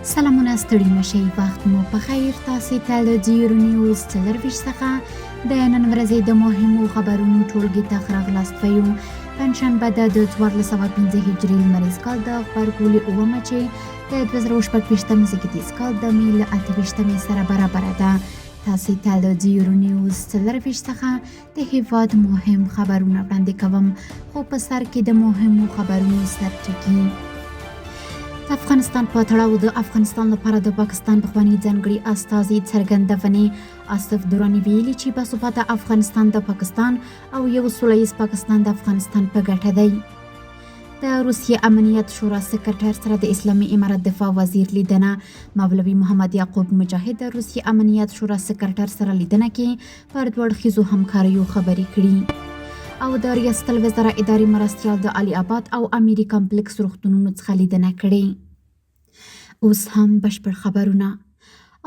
سلامونه، ستړي مشئ، وخت مو په خیر. تاسې ته له زیرو نیوز 24 څخه د نن ورځې د مهمو خبرونو ټولګې ته ښه راغلاست وایو. پنجشنبه ده د 1405 هجري لمریز کال د غبرګولي 7مه چې د 2026 زېږدیز کال د مې له 28مې سره برابره ده. تاسې ته له زیرو نیوز 24 څخه د هیواد مهم خبرونه وړاندې کوم، خو په سر کې د مهمو خبرونو سرټکي. د افغانستان په تړاو د افغانستان لپاره د پاکستان پخواني ځانګړي استازي څرګندونې. آصف دراني ویلي چې باثباته افغانستان د پاکستان او یو سوله ییز پاکستان د افغانستان په ګټه دی. د روسیې امنیت شورا سکرټر سره د اسلامي امارت دفاع وزیر لیدنه. مولوي محمد یعقوب مجاهد د روسیې امنیت شورا سکرټر سره لیدنه کې پر دوه اړخیزو همکاریو خبرې کړي. او د ریاست الوزراء اداري مرستیال د علي آباد او امیري کمپلیکس روغتونونو څخه لیدنه کړې. اوس هم بشپړ خبرونه.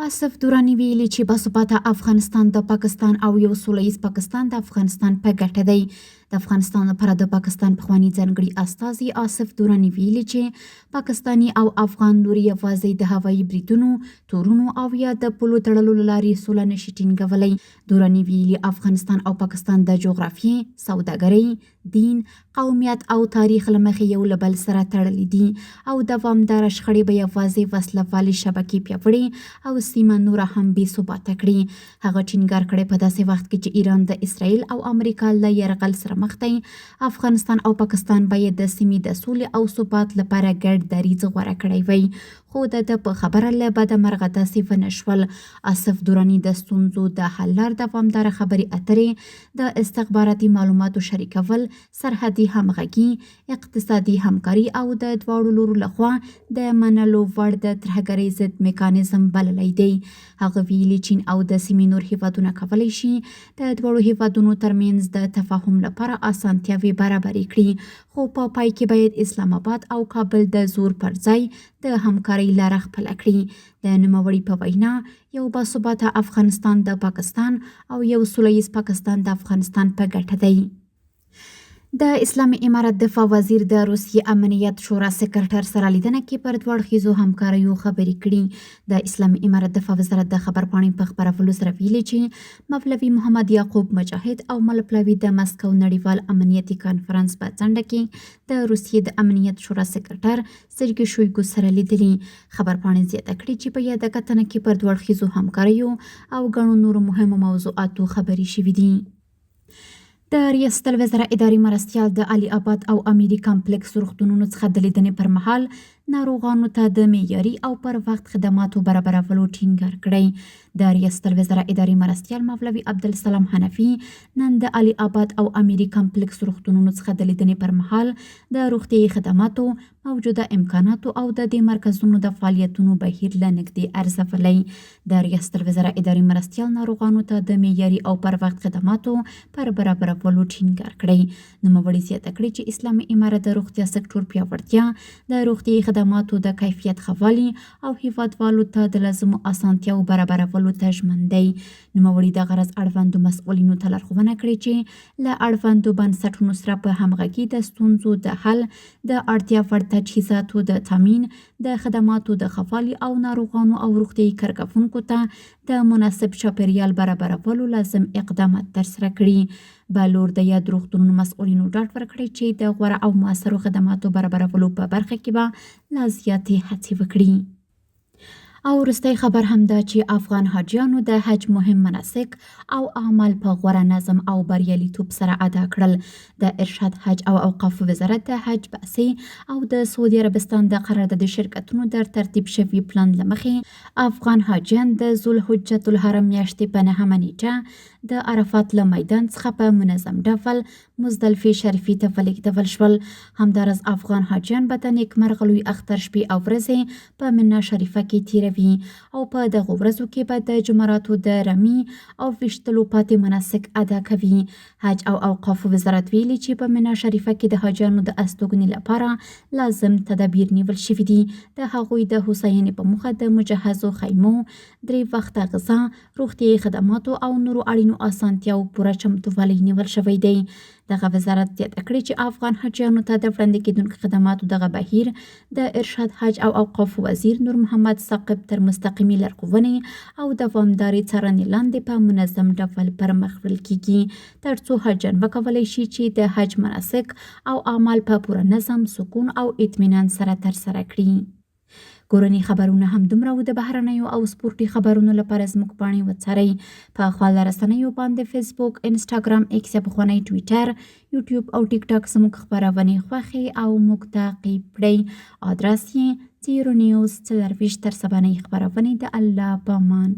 آصف دراني ویلي چې باثباته افغانستان د پاکستان او یو سوله ییز پاکستان د افغانستان په ګټه دی. د افغانستان لپاره د پاکستان پخواني ځانګړي استازي آصف دراني ویلي چې پاکستاني او افغان لوري یوازې د هوایي بریدونو، تورونو او یا د پولو تړلو له لارې سوله نشي ټینګولی. دراني ویلي، افغانستان او پاکستان د جغرافیې، سوداګرۍ، دین، قومیت او تاریخ له مخې یو له بل سره تړلي دي او دوامداره شخړې به یوازې وسله والې شبکې پیاوړې او سیمه نوره هم بې ثباته کړي. هغه ټینګار کړی، په داسې وخت کې چې ایران د اسراییل او امریکا له یرغل سره مخ دی، افغانستان او پاکستان باید د سیمې د سولې او ثبات لپاره ګډ دریځ غوره کړی وای، خو د ده په خبره له بده مرغه داسې ونه شول. آصف دراني د ستونزو د حل لار دوامداره خبرې اترې، د استخباراتي معلوماتو شریکول، سرحدي همغږي، اقتصادي همکاري او د دواړو لورو لخوا د منلو وړ د ترهګرۍ ضد میکانیزم بللی دی. هغه ویلي، چین او د سیمې نور هیوادونه کولی شي د دواړو هیوادونو ترمنځ د تفاهم لپاره اسانتیاوې برابرې کړي، خو په پای کې باید اسلام آباد او کابل د زور پر ځای د همکارۍ لاره خپله کړي. د نوموړي په وینا، یو باثباته افغانستان د پاکستان او یو سوله ییز پاکستان د افغانستان په ګټه دی. د اسلامي امارت دفاع وزیر د روسیې امنیت شورا سکرټر سره لیدنه کې پر دوه اړخیزو همکاریو خبرې کړي. د اسلامي امارت دفاع وزارت د خبرپاڼې په خپرولو سره ویلي چې مولوي محمد یعقوب مجاهد او مل پلاوي د مسکو نړیوال امنیتي کانفرنس په څنډه کې د روسیې د امنیت شورا سکرټر سرګي شویګو سره لیدلي. خبرپاڼې زیاته کړې چې په یاده کتنه کې پر دوه اړخیزو همکاریو او ګڼو نورو مهمو موضوعاتو خبرې شوې دي. د ریاست الوزراء اداري مرستیال د علي آباد او امیري کمپلیکس روغتونونو څخه د لیدنې پر مهال ناروغانو ته د معیاري او پر وخت خدماتو برابرولو ټینګار کړی. د ریاست الوزراء اداري مرستیال مولوي عبدالسلام حنفي نن د علي آباد او امیري کمپلیکس روغتونونو څخه د لیدنې پر مهال د روغتیايي خدماتو، موجوده امکاناتو او د دې مرکزونو د فعالیتونو بهیر له نږدې ارزولی. د ریاست الوزراء اداري مرستیال ناروغانو ته د معیاري او پر وخت خدماتو پر برابرولو ټینګار کړی. نوموړي زیاته کړې چې اسلامي امارت د روغتیا سکتور پیاوړتیا، د روغتیايي خدماتو د کیفیت ښه والي او هیوادوالو ته د لازمو اسانتیاوو برابرولو ته ژمن دی. نوموړي دغه راز اړوندو مسؤلینو ته لارښوونه کړې چې له اړوندو بنسټونو سره په همغږي د ستونزو د حل، د اړتیا وړ تجهیزاتو د تامین، د خدماتو د ښه والي او ناروغانو او روغتیايي کارکوونکو ته د مناسب چاپېریال برابرولو لازم اقدامات ترسره کړي. بلور د یاد روغتونونو مسؤلینو ډاډ ورکړی چې د غوره او موثرو خدماتو برابرولو په برخه کې به لا زیاتې هڅې وکړي. او وروستی خبر هم دا چې افغان حاجیانو د حج مهم مناسک او اعمال په غوره نظم او بریالیتوب سره ادا کړل. د ارشاد حج او اوقاف وزارت د حج بعثې او د سعودي عربستان د قراردادي شرکتونو د ترتیب شوي پلان له مخې افغان حاجیان د ذوالحجة الحرم میاشتې په 9مه نیټه د عرفات له میدان څخه په منظم ډول مزدلفې شریفې ته ولېږدول شول. همداراز افغان حاجیان به د نیکمرغه لوی اختر شپې او ورځې په منا شریفه کې تېروي او په دغو ورځو کې به د جمراتو د رمي او ویشتلو پاتې مناسک ادا کوي. حج او اوقافو وزارت ویلي چې په منا شریفه کې د حاجیانو د استوګنې لپاره لازم تدابیر نیول شوي دي. د هغوی د هوساینې په موخه د مجهزو خیمو، درې وخته غذا، روغتیايي خدماتو او نورو اړینو اړینو اسانتیاوو پوره چمتووالی نیول شوی دی. دغه وزارت زیاته کړې چې افغان حاجیانو ته د وړاندې کېدونکو خدماتو دغه بهیر د ارشاد حج او اوقافو وزیر نور محمد ثاقب تر مستقیمې لارښوونې او دوامدارې څارنې لاندې په منظم ډول پر مخ وړل کېږي، ترڅو حاجیان وکولای شي چې د حج مناسک او اعمال په پوره نظم، سکون او اطمینان سره ترسره کړي. کورني خبرونه هم دومره وو. د بهرنیو او سپورټي خبرونو لپاره زموږ پاڼې وڅارئ په خواله رسنیو باندې فیسبوک، انسټاګرام، ایکس یا پخوانی ټویټر، یوټیوب او ټیک ټاک. زموږ خپرونې خوښې او موږ تعقیب کړئ. آدرس یې زیرو نیوز 24. تر سبانۍ خپرونې د الله په امان.